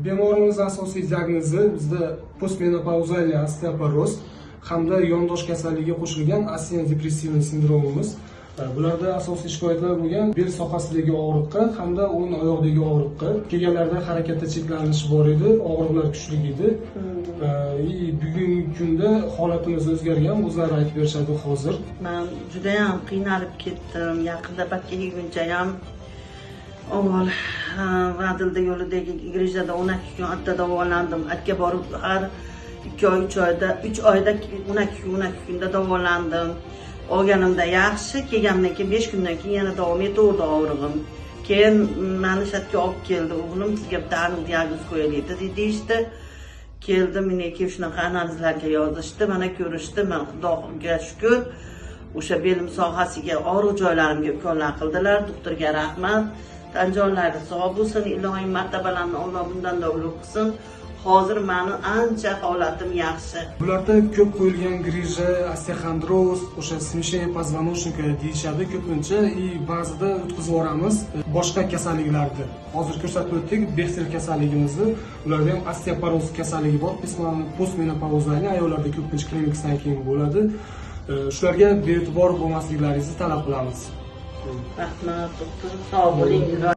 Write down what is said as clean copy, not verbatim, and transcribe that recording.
Bemorimiz asosiy diagnozi bizda постменопаузальный osteoporoz hamda yondosh kasalligiga qo'shilgan астено-депрессивный sindromimiz. Bularda asosiy shikoyatlar bo'lgan bel sohasidagi og'riqqa hamda o'ng oyoqdagi og'riqqa. Kelganlarida harakatda cheklanish bor edi, og'riqlar kuchli edi. И bugungi kunda holatimiz o'zgargan, o'zlari aytib berishadi hozir. Man judayam qiynalib ketdim. Yaqinda bakka kelguncha ham avval Vadilda yo'lidagi грыжа da 12 kun atda davolandim. Atga borib har 2 oy, 3 oyda, 3 oyda 12 kun, 12 kunda davolandim. Olganimda yaxshi, kelganimdan keyin 5 kundan keyin yana davom etaverdi og'rig'im. Keyin mani shatga olib keldi o'g'lim, sizga bitta aniq diagnoz qo'yaylik deyishdi. Keldim, menga kelib shunaqa analizlarga yozishdi, mana ko'rishdi. Man Xudoga shukur, o'sha belim sohasiga og'riq joylarimga ukollar qildilar. Doktorga rahmat. Tan jonlari sog' bo'lsin, iloyim martabalarni Alloh bundan-da ulug' qilsin. Hozir mani ancha holatim yaxshi. Bularda ko'p qo'yilgan грыжа, osteoxondroz, o'sha смещение позвоночника deyishadi ko'pincha и ba'zida o'tkazib yuboramiz boshqa kasalliklarni. Hozir ko'rsatib o'tdik Bexter kasalligimizni. Ularda ham osteoporoz kasalligi bor, постменопаузальный ayollarda ko'pincha klimaksdan keyin bo'ladi. Shularga bee'tibor bo'lmasliklaringizni talab qilamiz. Rahmat, doktor. Sog' bo'ling.